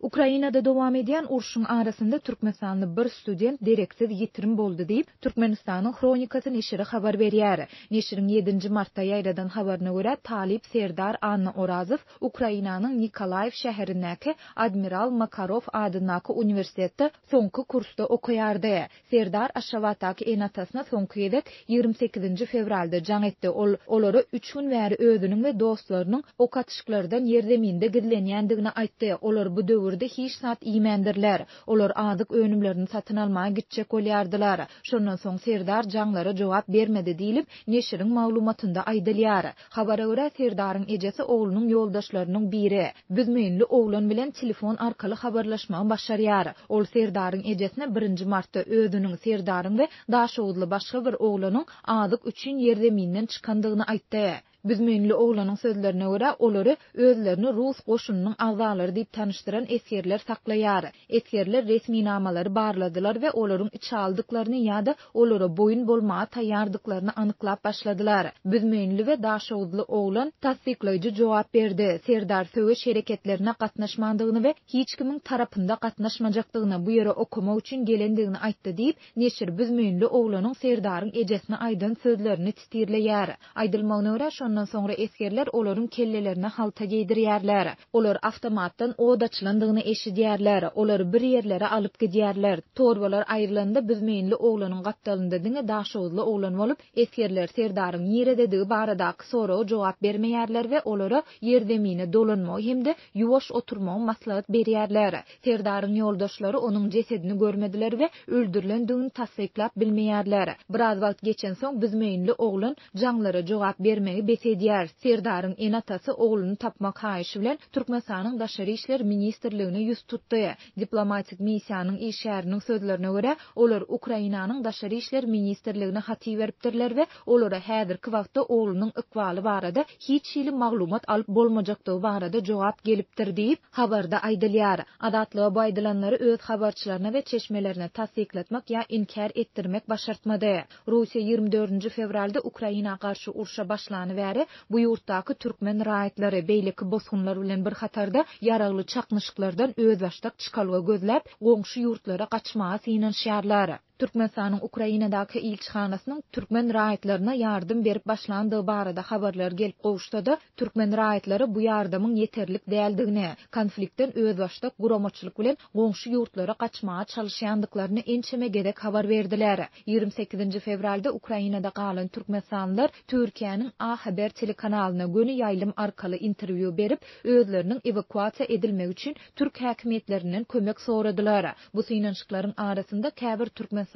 Ukrainada dowam edýän urşuň arasynda türkmenistanly bir student dereksiz ýitirim boldy diýip, Türkmenistanyň Hronikasy neşiri habar berýär. Neşiriň ýedinji martda ýaýradan habaryna görä, talyp Serdar Annaorazow Ukrainanyň Nikolaýew şäherindäki Admiral Makarow adyndaky uniwersitetde soňky kursda okaýardy. Serdar Aşgabatdaky ene-atasyna soňky gezek 28-nji fewralda jaň etdi. Ol olara üç gün bäri özüniň we dostlarynyň ok atyşyklardan ýerzeminde gizlenýändigini aýtdy. Olar bu döwürde hiç zat iýmändirler. Olar azyk önümlerini satyn almaga gitjek bolýardylar. Şondan soň Serdar jaňlara jogap bermedi diýlip, neşiriň maglumatynda aýdylýar. Habara görä, Serdaryň ejesi oglunyň ýoldaşlarynyň biri, büzmeýinli oglan bilen telefon arkaly habarlaşmagy başarýar. Ol Serdaryň ejesine birinji martda özüniň, Serdaryň we daşoguzly başga bir oglanyň azyk üçin ýerzeminden çykandygyny aýtdy. Büzmeýinli oglanyň sözlerine görä, olary özlerini rus goşunynyň agzalary diýip tanyşdyran esgerler saklaýar. Esgerler resminamalary barladylar we olaryň içalydyklaryny ýa-da olara boýun bolmaga taýýardyklaryny anyklap başladylar. Büzmeýinli we daşoguzly oglan tassyklaýjy jogap berdi, Serdar söweş hereketlerine gatnaşmandygyny we hiç kimiň tarapynda gatnaşmajakdygyny, bu ýere okamak üçin gelendigini aýtdy diýip, neşir büzmeýinli oglanyň Serdaryň ejesine aýdan sözlerini titirleýär. Aýdylmagyna görä, şondan soňra esgerler olaryň kellelerine halta geýdirýärler. Olar awtomatdan od açylandygyny eşidýärler. Olary bir ýerlere alyp gidýärler. Torbalar aýrylanda büzmeýinli oglanyň gapdalynda diňe daşoguzly oglan bolup, esgerler Serdaryň nirededigi baradaky soraga jogap bermeýärler we olara ýerzemine dolanmagy hem-de ýuwaş oturmagy maslahat berýärler. Serdaryň ýoldaşlary onuň jesedini görmediler we öldürilendigini tassyklap bilmeýärler. Biraz wagt geçensoň büzmeýinli oglan jaňlara jogap bermegi bes edýär. Serdaryň ene-atasy ogluny tapmak haýyşy bilen Türkmenistanyň Daşary işler ministrligine ýüz tutdy. Diplomatik missiýanyň işgäriniň sözlerine görä, olar Ukrainanyň Daşary işler ministrligine hat iberipdirler we olara häzirki wagtda oglunyň ykbaly barada hiç hili maglumat alyp bolmajakdygy barada jogap gelipdir diýip, habarda aýdylýar. Azatlyga bu aýdylanlary öz habarçylaryna we çeşmelerine tassyklatmak ýa inkär etdirmek başartmady. Russiýa 24-nji fewralda Ukraina garşy urşa başlany bäri bu ýurtdaky türkmen raýatlary, beýleki bosgunlar bilen bir hatarda ýaragly çaknyşyklardan özbaşdak çykalga gözläp, goňşy ýurtlara gaçmaga synanyşýarlar. Türkmenistanyň Ukrainadaky ilçihanasynyň türkmen raýatlaryna ýardam berip başlandygy barada habarlar gelip gowuşsa-da, türkmen raýatlary bu ýardamyň ýeterlik däldigini, konfliktden özbaşdak guramaçylyk bilen goňşy ýurtlara gaçmaga çalyşýandyklaryny ençeme gezek habar berdiler. 28-nji fewralda Ukrainada galan türkmenistanlylar Türkiýäniň A Haber telekanalyna göni ýaýlym arkaly interwýu berip, özleriniň ewakuasiýa edilmegi üçin türk häkimiýetlerinden kömek soradylar. Bu synanyşyklaryň arasynda käbir türkmenistanlylar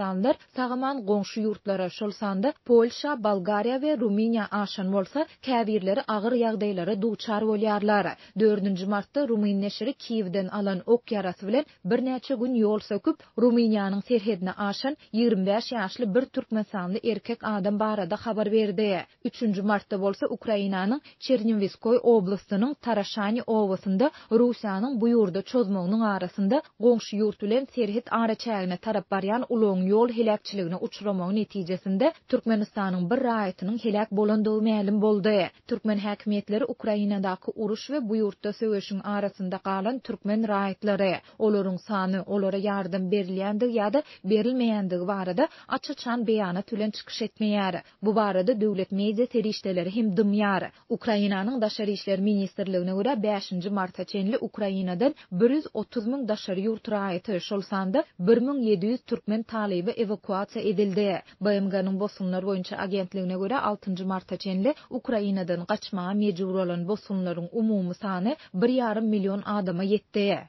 sag-aman goňşy ýurtlara, şol sanda Polşa, Bolgariýa we Rumyniýa aşan bolsa, käbirleri agyr ýagdaýlara duçar bolýarlar. Dördünji martda rumyn neşiri Kiýewden alan ok ýarasy bilen birnäçe gün ýol söküp, Rumyniýanyň serhedine aşan 25 ýaşly bir türkmenistanly erkek adam barada habar berdi. Üçünji martda bolsa Ukrainanyň Çerniwiskoý oblastynyň Taraşani obasynda Russiýanyň bu ýurda çozmagynyň arasynda goňşy ýurt bilen serhet araçägine tarap barýan ulagyň ýol heläkçiligine uçramagy netijesinde Türkmenistanyň bir raýatynyň heläk bolandygy mälim boldy. Türkmen häkimiýetleri Ukrainadaky uruş we bu ýurtda söweşiň arasynda galan türkmen raýatlary, olaryň sany, olara ýardam berilýändigi ýa-da berilmeýändigi barada aç-açan beýanat bilen çykyş etmeýär. Bu barada döwlet media serişdeleri hem dymýar. Ukrainanyň Daşary işler ministrligine görä, bäşinji marta çenli Ukrainadan 130 müň daşary ýurt raýaty, şol sanda 1700 türkmen talyby ewakuasiýa edildi. BMG-niň Bosgunlar boýunça agentligine görä, altynjy marta çenli Ukrainadan gaçmaga mejbur bolan bosgunlaryň umumy sany bir ýarym million adama ýetdi.